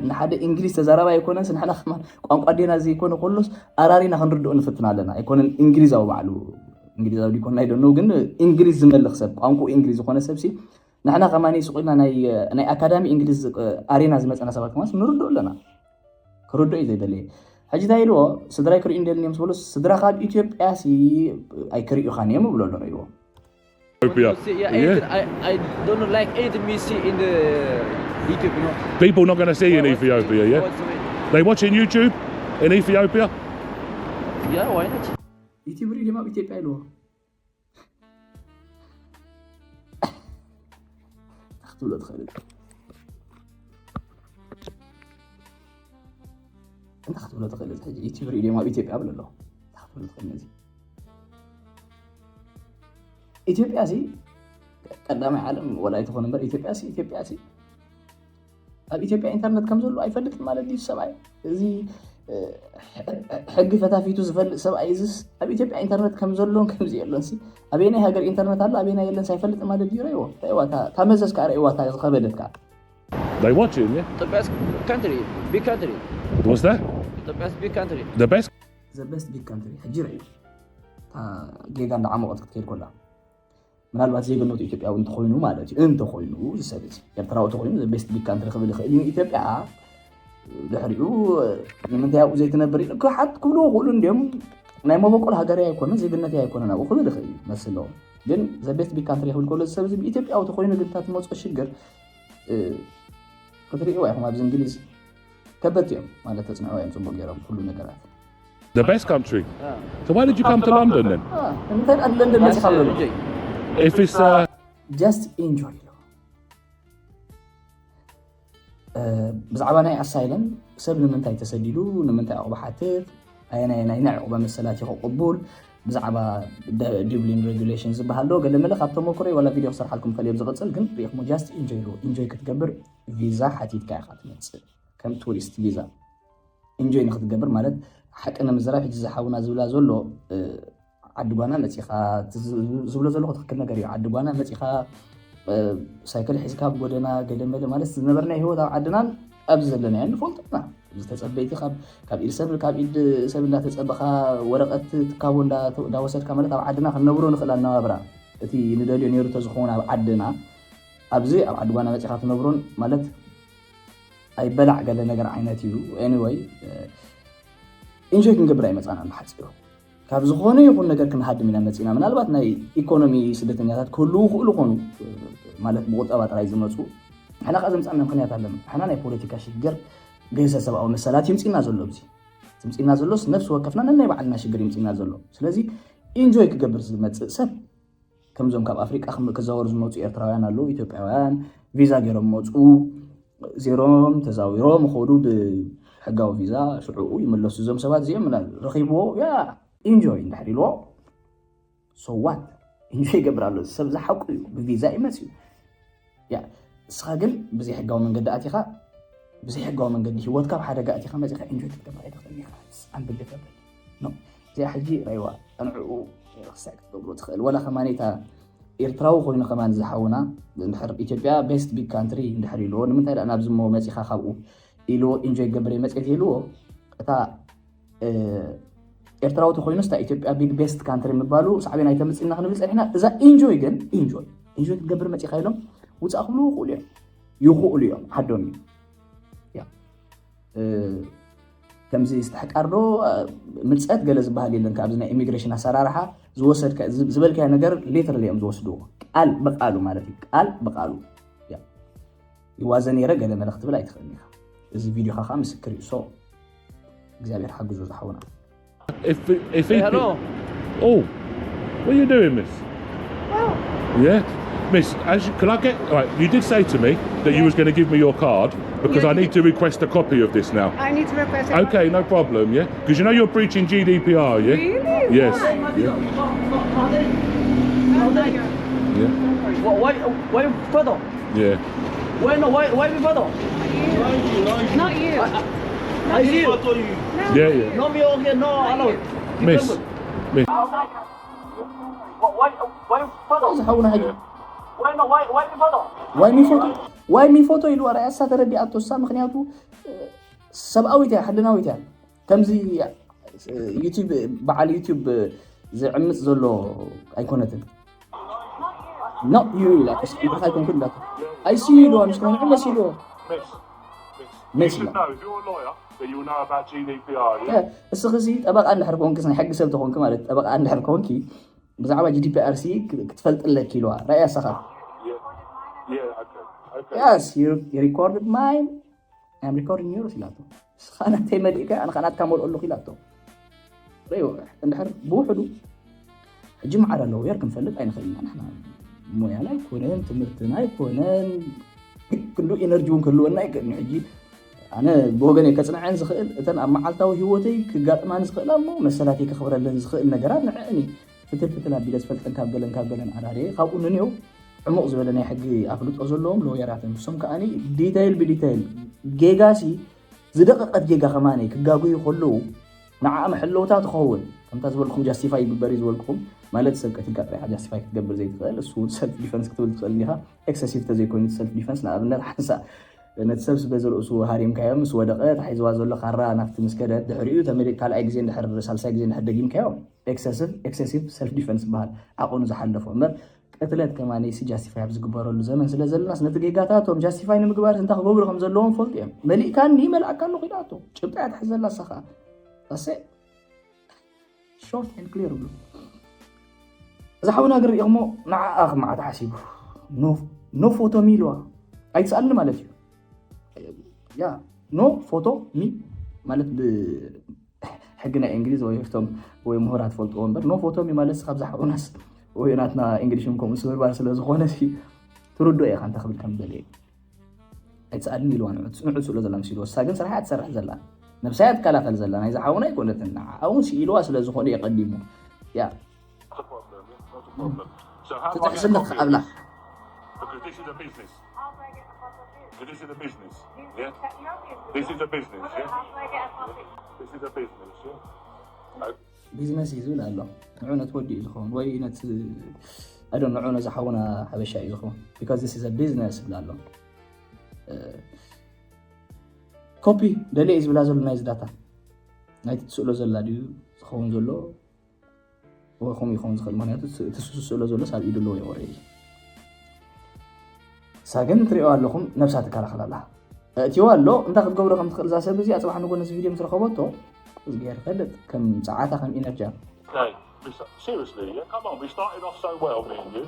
ንሓደ እንግሊዝ ተዛራባይ ኣይኮነስ ንሕና ከማን ቋንቋ ዴና ዘይኮነ ከሎስ ኣራሪና ክንርድኦ ንፍትን ኣለና። ኣይኮነን እንግሊዛዊ ባዕሉ እንግሊዛዊ ዲኮን ናይ ደኖ ግን እንግሊዝ ዝመልኽ ሰብ ቋንቋ እንግሊዝ ዝኾነ ሰብ ሲ ንሕና ከማን ስቑልና ናይ ናይ ኣካዳሚ እንግሊዝ ኣሬና ዝመፀና ሰባት ከማስ ንርድኦ ኣለና። ክርድኦ እዩ ዘይደለየ። ሕጂ እንታይ ኢልዎ ስድራይ ክርእዩ እንደልኒ እዮም ዝበሉ ስድራ ካብ ኢትዮጵያ ሲ ኣይክርእዩኻን እዮም ይብሎ ኣሎ ረይዎ Ethiopia. See, yeah, Yeah. Anything, I, I don't like anything we see in the YouTube, you know. People not going to see you in Ethiopia, yeah? What's the way? They watching YouTube in Ethiopia? Yeah, why not? ዩቲዩብ ሪድም ኣብ ኢትዮጵያ ኢልዎ ክትብሎ ትኽእል እንታይ ክትብሎ ትኽእል ሕጂ ዩቲዩብ ሪድም ኣብ ኢትዮጵያ ብሎ ኣሎ እንታይ ክትብሎ ትኽእል ነዚ ኢትዮጵያ ሲ ቀዳማይ ዓለም ወላ ኣይትኾን እምበር ኢትዮጵያ ሲ ኢትዮጵያ ሲ ኣብ ኢትዮጵያ ኢንተርነት ከም ዘሎ ኣይፈልጥን ማለት ድዩ ሰብኣይ እዚ ሕጊ ፈታፊቱ ዝፈልጥ ሰብኣይ እዚስ ኣብ ኢትዮጵያ ኢንተርነት ከም ዘሎን ከምዚ የሎን ሲ ኣበየናይ ሃገር ኢንተርነት ኣሎ ኣበየናይ የለን ሳይፈልጥ ማለት ድዩ ረይዎ ረይዋ እታ መዘዝ ከዓ ረይዋ እታ ዝኸበደት ከዓ They watching, yeah? The best country, big country. What's that? The best big country. The best? The best big country ሕጂ ረዩ እታ ጌጋ እንዳዓመቆት ክትከይድ ኮላ ምናልባት ዜግነቱ ኢትዮጵያዊ እንተኮይኑ ማለት እዩ እንተኮይኑ ዝሰብ እዚ ኤርትራዊ ተኮይኑ ቤስት ቢግ ካንትሪ ክብል ይኽእል እዩ ኢትዮጵያ ድሕሪኡ ንምንታይ ኣብኡ ዘይትነብር ኢሉ ክሓት ክብልዎ ክእሉ እንዲዮም ናይ መበቆል ሃገር ኣይኮነ ዜግነት ኣይኮነ ናብኡ ክብል ይኽእል እዩ መስለዎም ግን ዘቤስት ቢግ ካንትሪ ክብል ከሎ ዝሰብ እዚ ብኢትዮጵያዊ ተኮይኑ ግን እታ ትመፅኦ ሽግር ክትርእይዋ ኢኹም ኣብዚ እንግሊዝ ከበድቲ እዮም ማለት ተፅንዕዋ እዮም ፅቡቅ ገይሮም ኩሉ ነገራት The best country. So why did you come to London then? እንታይ ደኣ ለንደን መፂኻ ዘሎ? If it's uh, Just enjoy ኢሉ። ብዛዕባ ናይ ኣሳይለም ሰብ ንምንታይ ተሰዲዱ፣ ንምንታይ ዕቑባ ሓትት፣ ኣየናይ ናይ ናይ ዕቑባ መሰላት እዩ ቅቡል፣ ብዛዕባ ዱብሊን ሬጉሌሽን ዝበሃል ዶ ገለ መለ ካብ ተመክሮይ ዋላ ቪድዮ ክሰርሓልኩም ከልዮም ዝቕፅል ግን ሪኢኹሞ just enjoy ኢሉ። Enjoy ክትገብር ቪዛ ሓቲትካ ኢኻ ትመፅእ ከም ቱሪስት ቪዛ። Enjoy ንክትገብር ማለት ሓቂ ንምዝራብ ሕጂ ዝሓውና ዝብላ ዘሎ ዓዲ ጓና መፂኻ ዝብሎ ዘለኹ ትክክል ነገር እዩ። ዓዲ ጓና መፂኻ ሳይክል ሒዝካ ኣብ ጎደና ገደመለ ማለት ዝነበርና ህይወት ኣብ ዓድናን ኣብዚ ዘለናዮ ንፈልጦና ዝተፀበይቲ ካብ ኢድ ሰብ ካብ ኢድ ሰብ እንዳተፀበኻ ወረቀት ትካቦ እንዳወሰድካ ማለት ኣብ ዓድና ክንነብሮ ንኽእል ኣነባብራ እቲ ንደልዮ ነይሩ ተዝኸውን ኣብ ዓድና ኣብዚ ኣብ ዓዲ ጓና መፂኻ ትነብሮን ማለት ኣይበላዕ ገለ ነገር ዓይነት እዩ። Anyway enjoy ክንገብር ኣይመፃናን ብሓፂሩ ካብ ዝኾነ ይኹን ነገር ክንሃድም ኢና መፂና። ምናልባት ናይ ኢኮኖሚ ስደተኛታት ክህልዉ ይኽእሉ ይኾኑ ማለት ብቁጠባ ጥራይ ዝመፁ ንሕና ከዓ ዘምፃና ምክንያት ኣለና። ንሕና ናይ ፖለቲካ ሽግር ገይሰ ሰብኣዊ መሰላት ይምፅና ዘሎ ኣብዚ ዝምፅና ዘሎስ ነፍሲ ወከፍና ነናይ ባዕልና ሽግር ይምፅና ዘሎ። ስለዚ enjoy ክገብር ዝመፅእ ሰብ ከምዞም ካብ ኣፍሪቃ ክዘወሩ ዝመፁ ኤርትራውያን ኣለዉ፣ ኢትዮጵያውያን ቪዛ ገይሮም መፁ ዜሮም ተዛዊሮም ኸዱ ብሕጋዊ ቪዛ ሽዑኡ ይመለሱ። እዞም ሰባት እዚኦም ረኺብዎ ያ enjoy እንድሕር ኢልዎ so what enjoy ይገብር ኣሎ። ሰብ ዝሓቁ እዩ ብቪዛ ይመፅዩ ያ እስኻ ግን ብዘይሕጋዊ መንገዲ ኣቲኻ ብዘይሕጋዊ መንገዲ ህይወትካ ኣብ ሓደጋ ኣቲኻ መፂኻ enjoy ክትገብር ኣይትኽእልን ኢኻ። It's unbelievable። እዚኣ ሕጂ ራይዋ ንዕኡ ክሳይ ክትገብሮ ትኽእል ወላ ከማን እታ ኤርትራዊ ኮይኑ ከማን ዝሓውና እንድሕር ኢትዮጵያ best big country እንድሕር ኢልዎ ንምንታይ ደኣ ናብዚ እሞ መፂኻ ካብኡ ኢልዎ enjoy ክገብር እየ መፅየ ኢልዎ እታ ኤርትራዊ ተኮይኑስ እታ ኢትዮጵያ big best country ምባሉ ሳዕቤን ኣይተምፅእና ክንብል ፀኒሕና። እዛ enjoy ግን enjoy enjoy ክትገብር መፂኻ ኢሎም ውፃእ ክብሉ ይኽእሉ እዮም ይኽእሉ እዮም ዓዶም እዩ ከምዚ ዝተሕቃር ዶ ምፀት ገለ ዝበሃል የለን ካብዚ ናይ ኢሚግሬሽን ኣሰራርሓ ዝበልካዮ ነገር literally እዮም ዝወስድዎ ቃል ብቃሉ ማለት እዩ ቃል ብቃሉ ይዋዘ ነይረ ገለ መለ ክትብል ኣይትኽእልን ኢኻ እዚ ቪድዮኻ ከዓ ምስክር እዩ so እግዚኣብሔር ሓግዞ ዝሓውና If if he, hello. Oh, what are you doing, Miss? Yeah, Miss. As you, can I get? Right, you did say to me that you was going to give me your card because I need to request a copy of this now. I need to request. Okay, no problem. Yeah, because you know you're breaching G D P R. Yeah. Really? Yes. Why? Yeah. Yeah. Why? Why? Why? Pardon. Yeah. Why no? Why? Why me pardon? Not you. I see you. Yeah. Yeah. No me okay. No. Hello. Miss. Miss. Why? Why? Pardon. ዝሓውና ሕጂ Why no? Why? Why me pardon? ዋይ ሚ ፎቶ ዋይ ሚ ፎቶ ኢሉ ኣርኣያሳ ተረዲኣቶ እሳ ምክንያቱ ሰብኣዊት እያ ሕልናዊት እያ ከምዚ ዩቲብ በዓል ዩቲብ ዝዕምፅ ዘሎ ኣይኮነትን ኖ ዩ ኢላ ንዓኻ ኣይኮንኩን ኢላቶ ኣይሲ ኢልዋ ምስ ከሆነ መስ ኢልዎ Miss. መስ You should ኢላ know if you're a lawyer that you know about G D P R. Yeah. እስኽሲ ጠበቃ እንድሕር ኮንክስ ናይ ሕጊ ሰብ ተኾንክ ማለት ጠበቃ እንድሕር ኮንኪ ብዛዕባ ጂ ዲ ፒ ኣር ሲ ክትፈልጥለኪ ኢልዋ ራእያ ኣሳኻ Yeah. Yeah. Okay. Okay. Yes, you, you recorded mine. I'm recording yours ኢላቶ። ንስኻ ናተይ መሊእካ ኣነ ኸዓ ናትካ መልኦ ኣለኹ ኢላቶ። ርእዮ እንድሕር ብውሕዱ ሕጂ መዓረ ሎየር ክንፈልጥ ኣይንኽእልና ንሕና ሞያና ኣይኮነን ትምህርትና ኣይኮነን ክንዱ ኤነርጂ እውን ክህልወና ኣይክእልን እዩ። ሕጂ ኣነ ብወገነይ ከፅንዐን ዝኽእል እተን ኣብ መዓልታዊ ህይወተይ ክጋጥማን ዝኽእላ እሞ መሰላተይ ከኽብረለን ዝኽእል ነገራት ንዐእን እዩ። ፍትል ፍትል ኣቢለ ዝፈልጠን ካብ ገለን ካብ ገለን ኣራርየ ካብኡ ንንየው ዕሙቕ ዝበለ ናይ ሕጊ ኣፍልጦ ዘለዎም ሎየራት እዮም። ንሶም ከኣ ዲተይል ብዲተይል ጌጋሲ ዝደቐቐት ጌጋ ከማነይ ክጋጉዩ ከለዉ ንዓኣ መሐለውታ ትኸውን ከምታ ዝበልኩም ጃስቲፋይ ይግበር እዩ ዝበልኩም ማለት ሰብ ቀቲልካ ጥራይካ ጃስቲፋይ ክትገብር ዘይትኽእል እሱ እውን ሰልፍ ዲፈንስ ክትብል ትኽእል እንዲኻ ኤክሰሲቭ ተዘይኮይኑ ሰልፍ ዲፈንስ ንኣብነት ሓንሳ ነቲ ሰብ ስበ ዝርእሱ ሃሪምካዮ ምስ ወደቐ እታ ሒዝዋ ዘሎ ካራ ናብቲ ምስ ከደት ድሕሪኡ ተመሊጥ ካልኣይ ግዜ እንድሕር ሳልሳይ ግዜ እንድሕር ደጊምካዮ ኤክሰሲቭ ኤክሰሲቭ ሰልፍ ዲፈንስ ይበሃል ዓቐኑ ዝሓለፎ እምበር ቅትለት ከማነይሲ ጃስቲፋይ ኣብ ዝግበረሉ ዘመን ስለ ዘለናስ ነቲ ጌጋታቶም ጃስቲፋይ ንምግባር እንታይ ክገብሩ ከም ዘለዎም ፈልጡ እዮም መሊእካኒ ይመልኣካ ኣለኹ ኢላቶ ጭብጣ እያ ትሕዘላ እሳ ከዓ ኣሰ short and clear ብሉ እዛ ሓውና ግን ሪኢኹሞ ንዓኣ ክመዓት ሓሲቡ no photo me ኢልዋ ኣይትስኣልኒ ማለት እዩ ያ no photo me ማለት ብ ሕጊ ናይ እንግሊዝ ወይ ቶም ወይ ምሁራት ፈልጥዎ እምበር ኖ ፎቶም እዩ ማለት ካብዛ ሓውናስ ወይ ናትና እንግሊሽን ከምኡ ስብርባር ስለ ዝኾነ ትርዶ ኢኻ እንታይ ክብል ከም ደልየ ኣይትስኣልን ኢልዋ ንዑ ትስእሎ ዘላ ምስ ኢልዎ እሳ ግን ስራሕ እያ ትሰርሕ ዘላ ነብሳ እያ ትከላኸል ዘላ ናይዛ ሓውና ኣይኮነትን ንዓኣ እውን ስኢልዋ ስለ ዝኾነ የቐዲሙ ያ ትጥሕስልክ ኣብላ Because this is a business. This is a business. Yeah. This is a business. Yeah. This is a business. Yeah. ቢዝነስ እዩ ዝብል ኣሎ ንዑ ነት ወዲ እዩ ዝኸውን ወይ ነት ኣዶ ንዑ ነዚ ሓውና ሓበሻ እዩ ዝኸውን because this is a business ይብል ኣሎ ኮፒ ደለ እዩ ዝብላ ዘሎ ናይዚ ዳታ ናይቲ ትስእሎ ዘላ ድዩ ዝኸውን ዘሎ ወይ ከምኡ ይኸውን ዝኽእል ምክንያቱ እቲ ትስእሎ ዘሎ ሳብ ኢዱ ኣለዎ ይቆረ እዩ እሳ ግን ትሪኦ ኣለኹም ነብሳ ትከላኸል ኣላ እእትዎ ኣሎ እንታይ ክትገብሮ ከም ትኽእል እዛ ሰብ እዚኣ ፅባሕ ንጎ ነዚ ቪድዮ ምስ ረኸበቶ እግዚኣብሔር ይፈልጥ ከም ፀዓታ ከም ኢነርጂ Okay, Mister, seriously, yeah? Come on, we started off so well, me and you.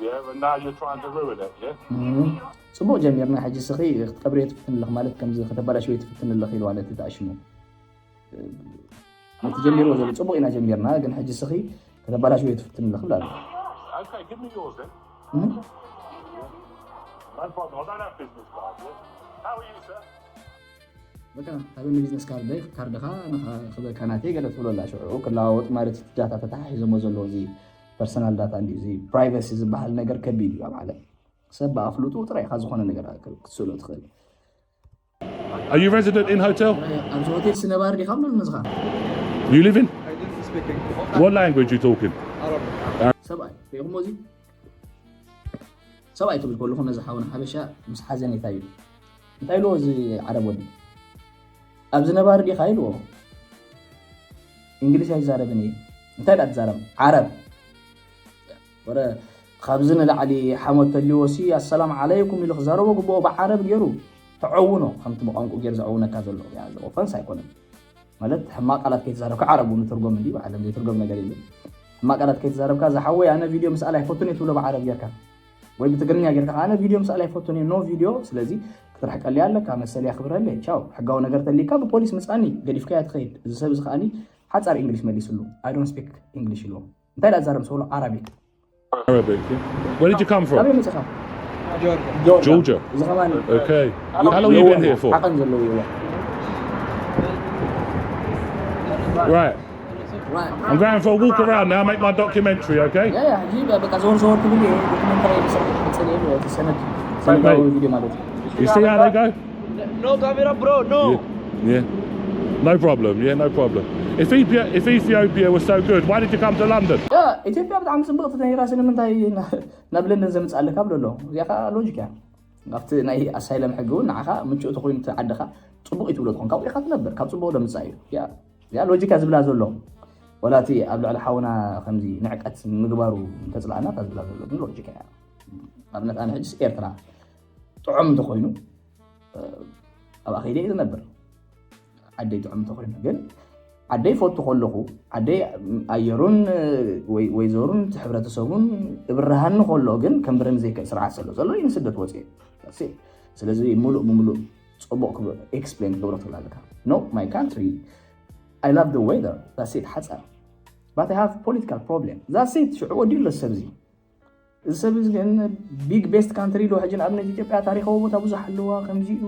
Yeah, and now you're trying to ruin it, yeah? ፅቡቅ ጀሚርና ሕጂ ስኺ ክትቀብርዮ ትፍትን ኣለኽ ማለት ከምዚ ከተባላሽወዮ ትፍትን ኣለኽ ኢልዋ ነቲ ተኣሽሙ ነቲ ጀሚርዎ ዘሎ ፅቡቅ ኢና ጀሚርና ግን ሕጂ ስኺ ከተባላሽወዮ ትፍትን ኣለኽ ብላ Okay, give me yours then. No problem, I don't have business cards, yeah? How are you, sir? በቃ ሃበኒ ቢዝነስ ካርድ ካርድኻ ክበካ ናተይ ገለ ትብሎ ኣላ ሽዑ ክለዋወጥ ማለት እቲ ዳታ ተተሓሒዞሞ ዘለዎ እዚ ፐርሰናል ዳታ እንዲ እዚ ፕራይቨሲ ዝበሃል ነገር ከቢድ እዩ ኣብ ዓለም ሰብ ብኣፍልጡ ጥራይ ኢኻ ዝኾነ ነገር ክትስእሎ ትኽእል Are you resident in hotel? ኣብዚ ሆቴል ስነባር ዲኻ ብሎ ንስኻ You living? I didn't speak English. What language you talking? Arabic. ሰብኣይ ሪኹሞ እዚ ሰብኣይ ክብል ከለኹ ነዚ ሓውና ሓበሻ ምስ ሓዘኔታ እዩ እንታይ ኢልዎ እዚ ዓረብ ወዲ ኣብዚ ነባሪ ዲኻ ኢልዎ እንግሊሽ ኣይዛረብን እየ እንታይ ዳ ትዛረብ ዓረብ ወረ ካብዚ ንላዕሊ ሓሞት ተልዎ ሲ ኣሰላም ዓለይኩም ኢሉ ክዛረቦ ግብኦ ብዓረብ ገይሩ ተዐውኖ ከምቲ ብቋንቁ ገይሩ ዘዐውነካ ዘሎ ኦፈንስ ኣይኮነን ማለት ሕማቅ ቃላት ከይተዛረብካ ዓረብ እውን ትርጎም እንዲ ብዓለም ዘይትርጎም ነገር የለን ሕማቅ ቃላት ከይተዛረብካ ዝሓወይ ኣነ ቪድዮ ምስኣል ኣይፈቱን እየ ትብሎ ብዓረብ ጌርካ ወይ ብትግርኛ ጌርካ ኣነ ቪድዮ ምስኣል ኣይፈቱን እየ no video ስለዚ ክትርሕቀለይ ኣለካ መሰል የኽብረለይ ቻው ሕጋዊ ነገር ተሊካ ብፖሊስ ምፃኒ ገዲፍካያ ትኸይድ እዚ ሰብ እዚ ከዓኒ ሓፃር English መሊስሉ I don't speak English ኢልዎ እንታይ ዳዛረብ ሰብሎ ዓረብ እዩ Arabic. Yeah? Where did you come from? ኣበይ መፅኻ Georgia. Georgia. እዚ ከማን Okay. How long have you been here for? ዓቐን ዘለዎ ይዋ Right. I'm going for a walk around now, make my documentary, okay? ያ ያ ሕጂ በቃ ዘወር ዘወር ትብል እየ ዶክመንተሪ ምስራሕ ክፅል እየ እቲ ሰነድ ሰነዳዊ ቪድዮ ማለት እዩ You see how they go? No camera, bro, no. Yeah. Yeah. No problem, yeah, no problem. If, Ethiopia, if Ethiopia was so good, why did you come to London? ኢትዮጵያ ብጣዕሚ ፅብቕቲ ነይራ ስለምንታይ ናብ ለንደን ዘምፅኣለካ ብሎ ኣሎ እዚኣ ከዓ ሎጂክ እያ ኣብቲ ናይ ኣሳይለም ሕጊ እውን ንዓኻ ምችኡ ተኮይኑ ዓድኻ ፅቡቅ እዩ ትብሎ ትኾን ካብኡ ኢኻ ትነብር ካብ ፅቡቅ ዶ ምፃእ እዩ እዚኣ ሎጂካ ዝብላ ዘሎ ወላ እቲ ኣብ ልዕሊ ሓውና ከምዚ ንዕቀት ምግባሩ እንተፅላእና እታ ዝብላ ዘሎ ግን ሎጂካ እያ ኣብነት ኣነ ሕጅስ ኤርትራ ጥዑም እንተኮይኑ ኣብኣ ከይደ እዩ ዝነብር ዓደይ ጥዑም እንተኮይኑ ግን ዓደይ ፈቱ ከለኹ ዓደይ ኣየሩን ወይዘሩን ሕብረተሰቡን እብርሃኒ ከሎ ግን ከንብረኒ ዘይክእል ስርዓት ዘሎ ዘሎ እዩ ንስደት ወፅየ ስለዚ ሙሉእ ብምሉእ ፅቡቅ explain ክገብሮ ትኽእል ኣለካ no my country I love the weather that's it ሓፃር but I have political problem that's it ሽዑ ወዲኡ ኣሎ ሰብ እዚ እዚ ሰብ እዚ ግን big best country ኢሉ ሕጂ ንኣብነት ኢትዮጵያ ታሪካዊ ቦታ ብዙሕ ኣለዋ ከምዚ እዩ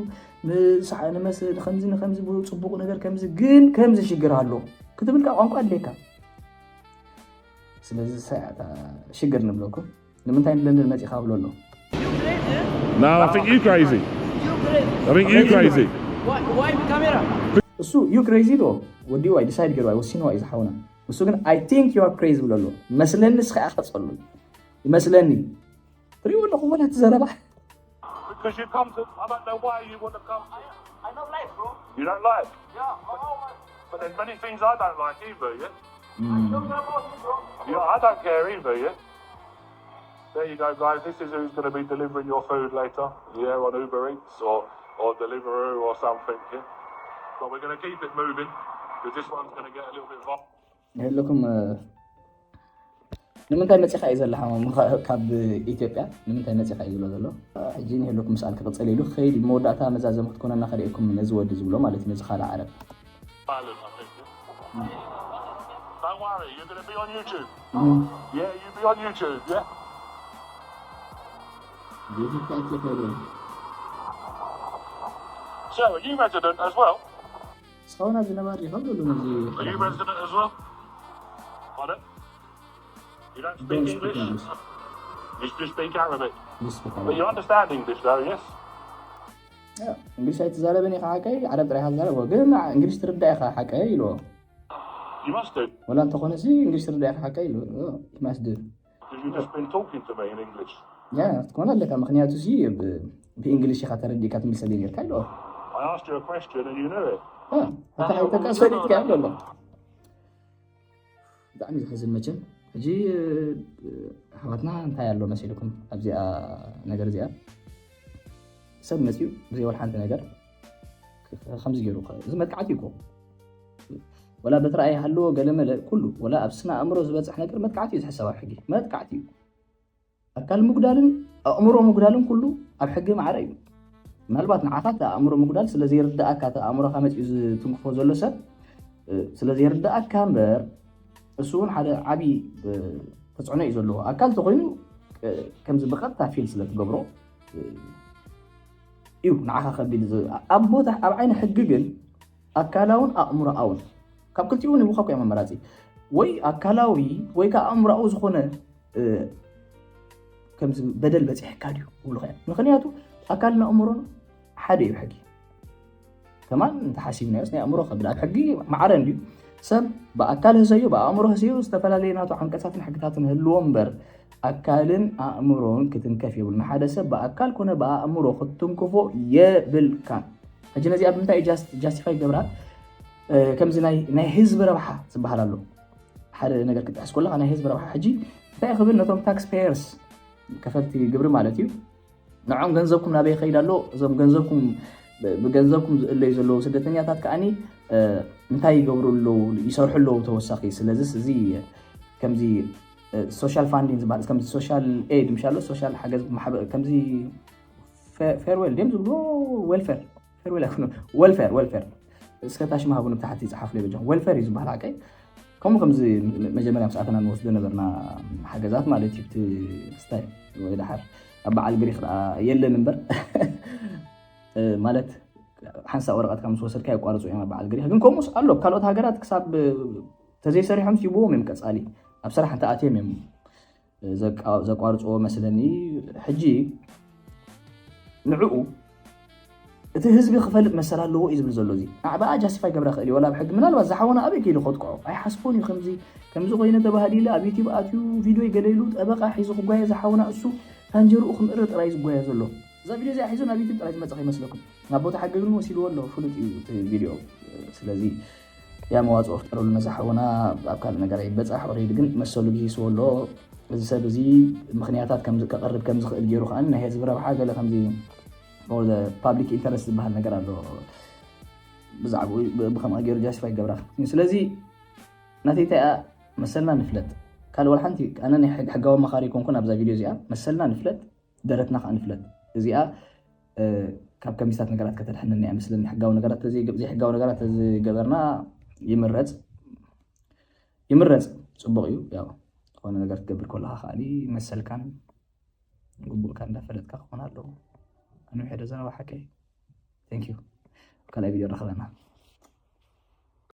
ንመስ ንከምዚ ንከምዚ ጽቡቅ ነገር ከምዚ ግን ከምዚ ሽግር ኣሎ ክትብል ካ ቋንቋ ኣድልየካ ስለዚ ሽግር ንብለኩም ንምንታይ ንለንደን መፂኻ ብሎ ኣሎ No, I think you crazy. I think you crazy. Why, why the camera? እሱ you crazy ዶ ወዲዋ decide ገይርዋ ወሲንዋ እዩ ዝሓውና እሱ ግን I think you are crazy ብሎ ኣሎ መስለኒ እስኻ ኢኻ ቀፀሉ ይመስለኒ ትሪእዎ ኣለኹ ወላ እቲ ዘረባ Because you come to, I don't know why you want to come. I, I don't like, bro. You don't like? Yeah, but, but there's many things I don't like either, yeah? Mm. Yeah, I don't care either, yeah? There you go, guys. This is who's going to be delivering your food later. Yeah, on Uber Eats or, or Deliveroo or something, yeah? But we're going to keep it moving because this one's going to get a little bit violent. ይህልኩም ንምንታይ መፂኻ እዩ ዘለኻ ካብ ኢትዮጵያ ንምንታይ መፂኻ እዩ ዝብሎ ዘሎ ሕጂ ንህልኩም ምስኣል ክቅፅል ኢሉ ክኸይድ መወዳእታ መዛዘም ክትኮነና ከርእየኩም ነዚ ወዲ ዝብሎ ማለት እዩ ነዚ ካልእ ዓረብ Don't worry, you're going to be on YouTube. Mhm. Yeah, you'll be on YouTube, yeah? This is such a problem. So, are you resident as well? እስካሁን ኣብዚ ነባሪ ይኸብዱ ነዚ Are you resident as well? Pardon? You don't speak Don't speak English? English. You just speak Arabic. This is But you understand English, though, yes? እንግሊሽ ኣይትዛረብን ኢኻ ሓቀይ፣ ዓረብ ጥራይ ኢኻ ትዛረብ። ግን እንግሊሽ ትርዳእ ኢኻ ሓቀይ ኢልዎ። You must do. ወላ እንተኾነ ሲ እንግሊሽ ትርዳእ ኢኻ ሓቀይ ኢልዎ። ይማስድ Because you've just been talking to me in English. ያ ትኮን ኣለካ። ምክንያቱ ሲ ብእንግሊሽ ኢኻ ተረዲእካ ትምልሰለይ ነርካ ኢልዎ። I asked you a question and you knew it. እንተ ሓይተካ ሰዲትካ ኣሎ። ብጣዕሚ ዝሕዝን መቸም። ሕጂ ኣሕዋትና እንታይ ኣሎ መሲልኩም ኣብዚኣ ነገር እዚኣ? ሰብ መፅዩ ብዘይ ወላ ሓንቲ ነገር ከምዚ ገይሩ፣ እዚ መጥቃዕቲ እዩ እኮ። ወላ በቲ ረኣይ ሃለዎ ገለመለ ኩሉ፣ ወላ ኣብ ስነ ኣእምሮ ዝበፅሕ ነገር መጥቃዕቲ እዩ ዝሕሰብ ኣብ ሕጊ። መጥቃዕቲ እዩ። ኣካል ምጉዳልን ኣእምሮ ምጉዳልን ኩሉ ኣብ ሕጊ ማዕረ እዩ። ምናልባት ንዓኻ እቲ ኣእምሮ ምጉዳል ስለ ዘይርዳእካ፣ እቲ ኣእምሮኻ መፅዩ ዝትንክፎ ዘሎ ሰብ ስለ ዘይርዳእካ እምበር፣ እሱ እውን ሓደ ዓብዪ ተፅዕኖ እዩ ዘለዎ። ኣካል ተኮይኑ ከምዚ ብቐጥታ ፊል ስለ ትገብሮ እዩ ንዓኻ ከቢድ። ኣብ ቦታ ኣብ ዓይኒ ሕጊ ግን ኣካላውን ኣእምሮኣውን ካብ ክልቲኡ ንብኻ እኮ እዮም ኣመራፂ። ወይ ኣካላዊ ወይ ከዓ ኣእምሮኣዊ ዝኾነ ከምዚ በደል በፂሕካ ድዩ ይብሉኻ እዮም። ምክንያቱ ኣካልን ኣእምሮን ሓደ እዩ ሕጊ። ከማን እንተሓሲብናዮስ ናይ ኣእምሮ ከብድ ኣብ ሕጊ ማዕረ እንድዩ። ሰብ ብኣካል ህሰዮ ብኣእምሮ ህሰዮ ዝተፈላለየ ናቱ ዓንቀፃትን ሕግታትን ህልዎ እምበር ኣካልን ኣእምሮን ክትንከፍ የብሉ። ንሓደ ሰብ ብኣካል ኮነ ብኣእምሮ ክትትንክፎ የብልካን። ሕጂ ነዚኣ ብምንታይ ጃስቲፋይ ገብራ? ከምዚ ናይ ህዝቢ ረብሓ ዝበሃል ኣሎ። ሓደ ነገር ክጥሕስ ከለካ ናይ ህዝቢ ረብሓ ሕጂ እንታይ ክብል ነቶም ታክስ ፔየርስ ከፈልቲ ግብሪ ማለት እዩ ንዖም ገንዘብኩም ናበይ ይኸይድ ኣሎ? እዞም ገንዘብኩም ብገንዘብኩም ዝእለዩ ዘለዉ ስደተኛታት ከዓኒ እንታይ ይገብሩ ኣለዉ? ይሰርሑ ኣለዉ ተወሳኺ። ስለዚስ እዚ ከምዚ ሶሻል ፋንዲንግ ዝበሃል ከምዚ ሶሻል ኤድ ምሻሎ ሶሻል ሓገዝ ከምዚ ፌርዌል ድም ዝብሎ ዌልፌር ፌርዌል ኣይኮነ ወልፌር ወልፌር እስከ ታሽማ ሃቡን ብታሕቲ ይፅሓፍለይ በጃኹም ወልፌር እዩ ዝበሃል ሓቀይ ከምኡ ከምዚ መጀመርያ ምስ ኣተና ንወስዶ ነበርና ሓገዛት ማለት እዩ እቲ ክስታይ ወይ ድሓር ኣብ በዓል ግሪክ ደኣ የለን እምበር ማለት ሓንሳእ ወረቐትካ ምስ ወሰድካ የቋርፁ እዮም ኣብ በዓል ግሪክ ግን ከምኡስ ኣሎ ካልኦት ሃገራት ክሳብ ተዘይሰሪሖም ይብዎም እዮም ቀፃሊ ኣብ ስራሕ እንተኣትዮም እዮም ዘቋርፅዎ መስለኒ ሕጂ ንዕኡ እቲ ህዝቢ ክፈልጥ መሰል ኣለዎ እዩ ዝብል ዘሎ እዚ ናዕባኣ ጃስቲፋይ ገብራ ክእል እዩ ወላ ብሕጊ ምናልባት ዝሓወና ኣበይ ከይሉ ከጥቅዖ ኣይሓስቦን እዩ ከምዚ ከምዚ ኮይነ ተባህሊለ ኣብ ዩቲብ ኣትዩ ቪድዮ ይገለይሉ ጠበቃ ሒዙ ክጓየ ዝሓወና እሱ ታንጀርኡ ክምእረ ጥራይ ዝጓየ ዘሎ እዛ ቪድዮ እዚኣ ሒዙ ናብ ዩቲብ ጥራይ ዝመፀ ከይመስለኩም ናብ ቦታ ሓገግን ወሲድዎ ኣሎ ፍሉጥ እዩ እቲ ቪድዮ ስለዚ ያ መዋፅኦ ፍጠረሉ ነዛ ሓውና ኣብ ካልእ ነገር ኣይበፃሕ ኦሬዲ ግን መሰሉ ግሂስዎ ኣሎ እዚ ሰብ እዚ ምክንያታት ከቅርብ ከም ዝኽእል ገይሩ ከዓ ናይ ህዝቢ ረብሓ ገለ ከምዚ ፓብሊክ ኢንተረስት ዝበሃል ነገር ኣሎ ብዛዕባኡ ብከምኣ ገይሩ ጃስቲፋይ ይገብራ ስለዚ ናተይ እንታይ መሰልና ንፍለጥ ካልእ ወላ ሓንቲ ኣነ ናይ ሕጋዊ ኣማኻሪ ይኮንኩን ኣብዛ ቪድዮ እዚኣ መሰልና ንፍለጥ ደረትና ከዓ ንፍለጥ እዚኣ ካብ ከሚሳት ነገራት ከተድሕነና እያ መስለኒ ሕጋዊ ነገራት ዘይሕጋዊ ነገራት ተዝገበርና ይምረፅ ይምረፅ ፅቡቅ እዩ ያው ዝኾነ ነገር ክትገብር ከለካ ከዓኒ መሰልካን ግቡእካ እንዳፈለጥካ ክኾን ኣለዎ ኣንውሐ ዶ ዘረባ ሓቀይ thank you ካልኣይ ቪድዮ ረኸበና